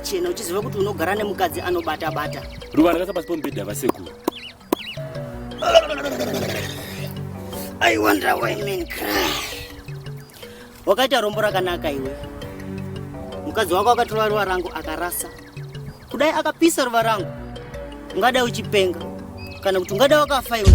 Chena uchiziva kuti unogara nemukadzi anobata bata. Ruva ndakasa pasi pomubhedha vasekuru. I wonder why men cry. Wakaita rombo rakanaka iwe. Mukadzi wako akatora ruva rangu akarasa. Kudai akapisa ruva rangu, ungadai uchipenga kana kuti ungadai wakafa iwe.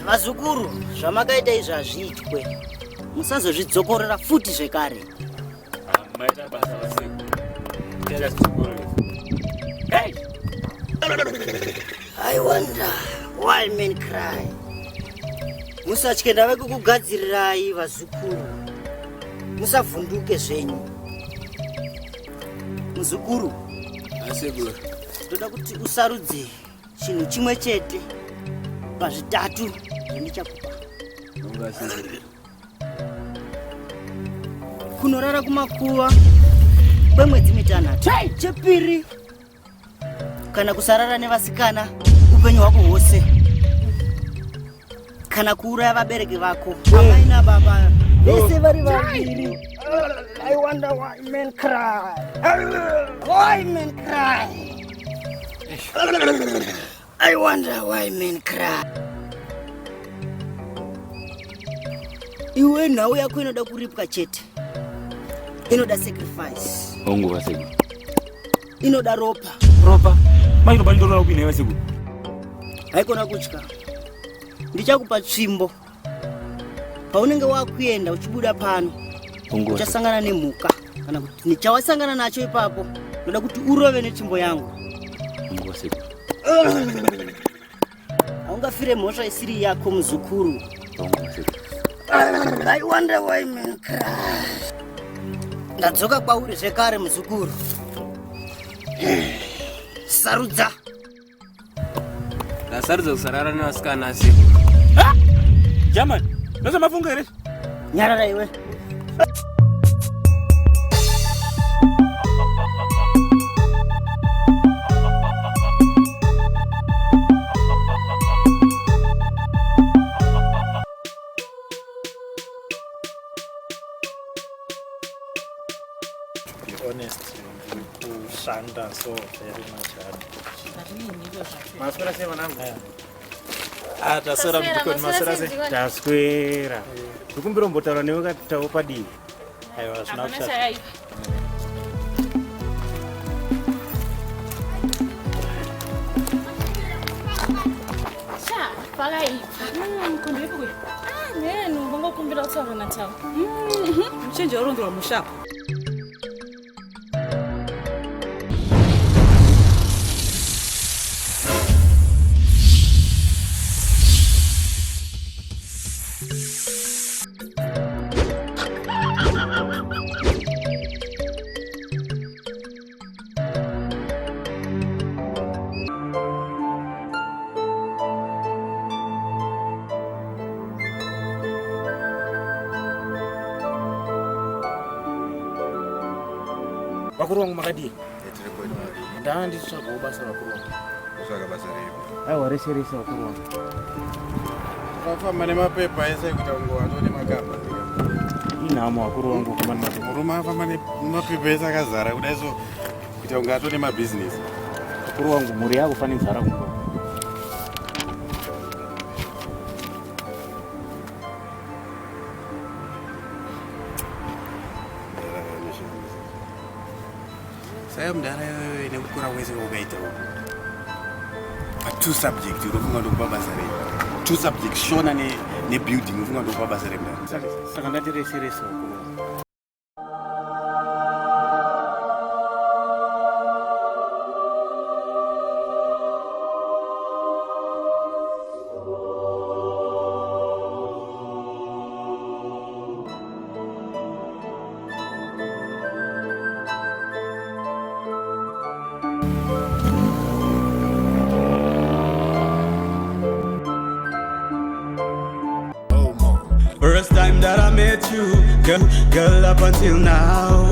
Vazukuru, zvamakaita izvi hazviitwe. Musazozvidzokorora futi zvekare. Maita basa vasekuru. Tichazvidzokorora. Hey! I wonder why men cry. Musatye ndave kukugadzirirai vazukuru. Musavhunduke zvenyu. Muzukuru. Asekuru. Ndoda kuti usarudze chinhu chimwe chete pazvitatu zvandichakupa. Kunorara kumakuva kwemwedzi mitanhatu. Chepiri kana kusarara nevasikana upenyu hwako hwose kana kuuraya vabereki vako amai nababa vese vari vaviri. I wonder why men cry. Why men cry. I wonder why men cry. Iwe nhau yako inoda kuripwa chete, inoda sacrifice. Hongu vasekuru. Inoda ropa. Ropa? Mai ropa ndinoda kuina vasekuru. Haikona kutya. Ndichakupa tsvimbo. Paunenge wakuenda uchibuda pano, uchasangana nemhuka kana kuti chawasangana nacho ipapo. Ndoda kuti urove netsvimbo yangu. Hongu vasekuru. Haungafire mhosva isiri yako muzukuru. Hongu vasekuru. I wonder why men cry. Ndadzoka kwauri zvekare muzukuru. Sarudza. Ndasarudza kusarara nevasikana asekuru. German, ndozvamafunga here? Nyarara iwe. To be honest, ndiri kushanda so very much hard. Maswera sei vanangu? Ah, taswera mudikoni, maswera sei? Taswera. Ndikumbira kumbotaura newe katawo padivi. Aiwa, hazvina kushata. Pakaipa. Kundipi kuya? Ah, nenu vangokumbira kutaura naTau. Muchenje warongerwa musha. Vakuru vangu makadii? Ndava ndichitsvagawo basa vakuru vangu. Kutsvaga basa ripi? Aiwa, rese rese vakuru vangu. Ukafamba nemapepa ese kuita kunge watone makamba. Inhamo vakuru vangu kufamba nemapepa. Murume afamba nemapepa ese akazara kudai so kuita kunge atone mabhizinesi. Vakuru vangu mhuri yakufa nenzara kumba. Saka mudhara iyoyo nekukura kwese kwaukaita uku pa2 subject unofunga ndokupa basa rei? 2 subject, Shona nebuilding, unofunga ndokupa basa rei mudhara? Saka ndati rese rese vakuru vangu. First time that I met you, girl, girl, up until now,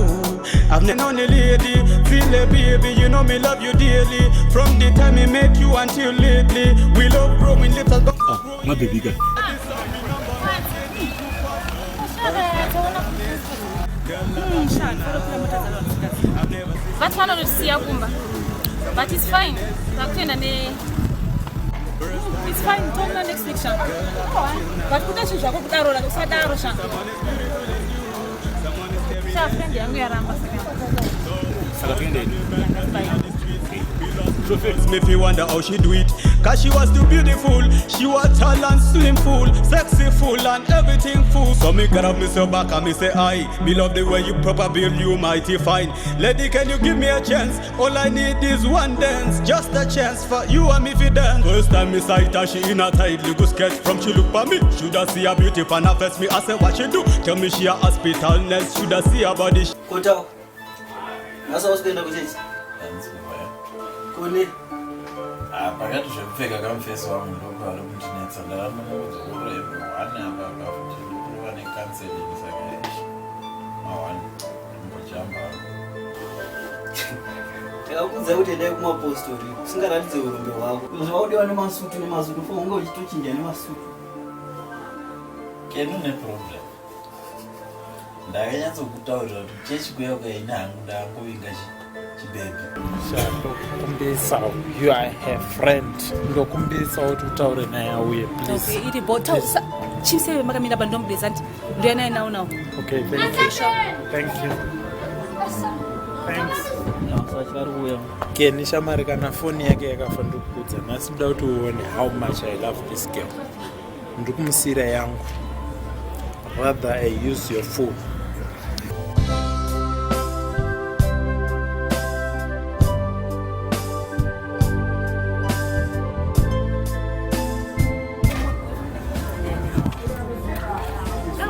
I've never known a lady, feel a baby, you know me love you dearly. From the time I met you until lately, we love growing little. Ah, mabhebhi ka. Vati vanotosiya kumba. But it's fine. Takutoenda ne It's fine, toona next week sha. But kuita zvinhu zvako kudaro like usadaro sha. Sha friend yangu yaramba saka. Saka toenda hedu. Me fi wonder how she do it. Cause she was too beautiful. She was tall and slim full, sexy full and everything full. So me grab me so back and me say I. Me love the way you proper build you mighty fine. Lady, can you give me a chance? All I need is one dance, just a chance for you and me fi dance. First time me sight her, she in a tight little sketch. From she look for me, shoulda see her beauty pan her face. Me I say what she do? Tell me she a hospital nurse. Shoulda see her body. Kotao, nhasi hausi kuenda kuchechi? Kune Pakati zvekupfeka kamufesi wangu ndopari kundinetsa. Ndakamunudza urembe hwane apa apa futi ndikurova necounseling, saka eish, mahwani ndimbojamba. Ndakakudza kuti endai kumapostori, usingaratidze urombe hwako. Zvaudiwa nemasutu nemasutu, fo unge uchitochinja nemasutu. Keni, une problem. Ndakanyatsokutaurira kuti chechi kuya kuyaina hangu ndakangovinga chibhebhi. Ndokumbisa, you are her friend, ndokumbisa kuti utaure naye auye, please. Okay, iri bo tau chimse makamira pa ndomubeza ndi ndoya naye nawo nawo. Okay, thank you, thank you, thanks. Sachi vari kuuya. Keni shamari, kana foni yake yakafa, ndikuudza nhasi ndoda kuti uone how much I love this girl. Ndiri kumusiyira yangu, rather I use your phone.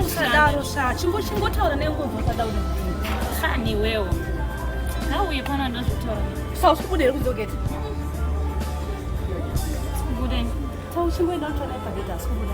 Usadaro sha, chingotaura naye ngobva usadaro. Khani wewe. Ngauye pano ndozvitaura. Sa usikubuda here kunze gate? Bude. Tau chingoenda kutora naye pagate, asi kubuda.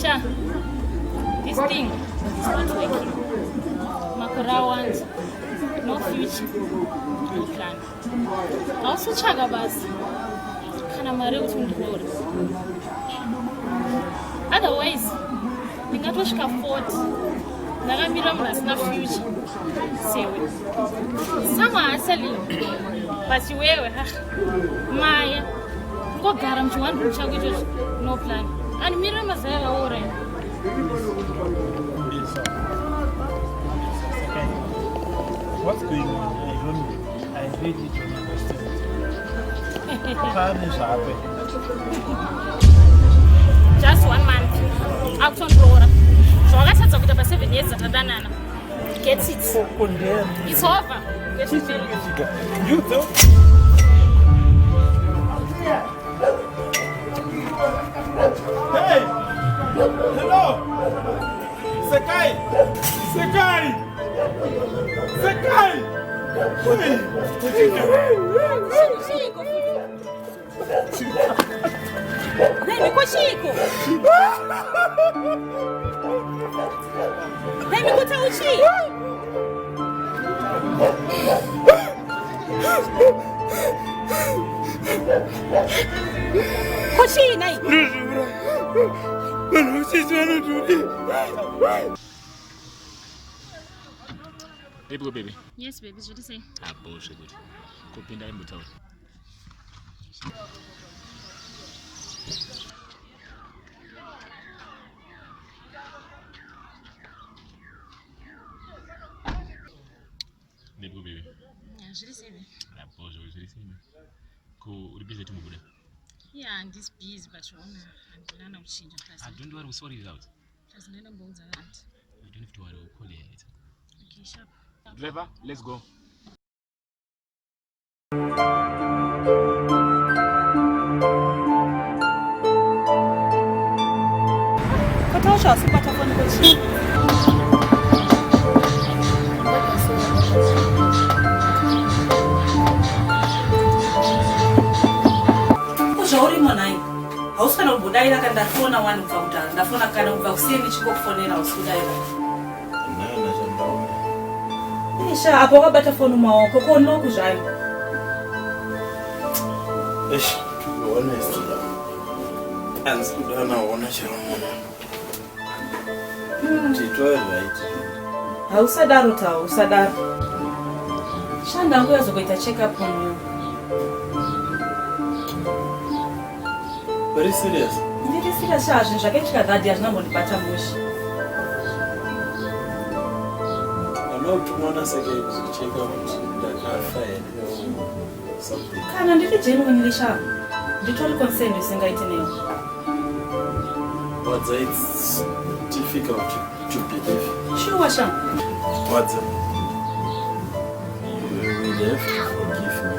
Sha. This thing is not working. Makore awanda. No future. No plan. Hausutsvaka basa. Kana mari yekuti undiroore. Otherwise, ndingatosvika 40 ndakamira munhu asina future sewe. Some are hustling, but iwewe, ha, maya kungogara muchiwandu chako ichocho, no plan. Andimirira mazai akaora. What's going on? I don't know. I really don't understand. Pane zvape. Just one month akutondiroora, zvawakatadza kuita pa7 years dzatadanana. Get it. Kondeni. It's over. Get it. You don't. Hey! Hello! Sekai! Sekai! Sekai! Hey! Chiko Nemi, ko chiko Nemi, ko tau chi. Ko chii nai? Vanhu vachisi vanotodi. Baby go, baby. Yes baby, zviri sei? Abo zvekuti. Kupinda imbotaura. Baby go, baby. Zviri sei baby? Abo zvekuti zviri sei. Ko uri busy timbobuda? Yeah, handisi busy, but ona handina kuchinja plus. Ah, don't worry, we'll sort it out. Plus ndinoda aunty. You don't have to worry, we'll call her later. Okay, sharp. Driver, let's go. Kotausha wasibata foni ko chii? Ndafona wani kubva kudhara, ndafona kana kubva kuseni ndichingokufonera usi kudaira. Nana chandaona. Sha, apo wakabata foni mumaoko, ko noku zvayo? Eish, to be honest, handisi kuda naona chero munhu. Titove right. Hausadaro Tau, usadaro. Sha, ndanguya zokuita check up on you. Very serious? Ndiri serious sha, zvinhu zvakaitika that day hazvina kumbondibata mushe. Anotumwa nasekei kuzocheka kuti ndakafa here or something? Kana ndiri genuinely sha, nditori concerned isingaiti newe. Wadza, it's difficult to believe. Shuwa sha. Wadza, you will have to forgive me.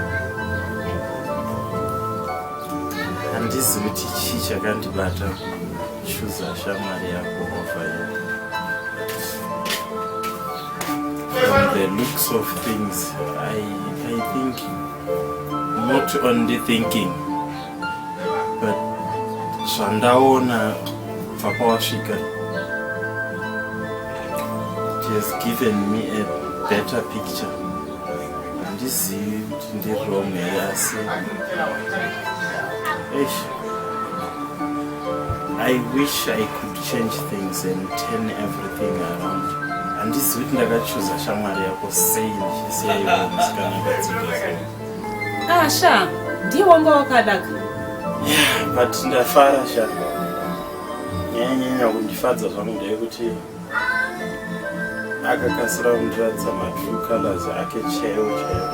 Handizivi kuti chii chakandibata kuchuza shamwari yako over you. From the looks of things, I think, not only thinking, but zvandaona kubva pawasvika, it has given me a better picture. Handizivi kuti ndiri wrong here, asi eish, I wish I could change things and turn everything around. Handizivi kuti ndakachuza shamwari yako sei, ndichisiya iwe musikana akadzidza sei. Ah sha, ndiye wanga wakadaka. But ndafara sha. Nyanyanya kundifadza zvangu ndeyekuti akakasira kundiratidza matrue colors ake chaiwo chaiwo.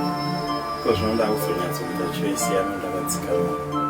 Iko zvino ndakuzonyatsokuita choice yangu ndakadzikama.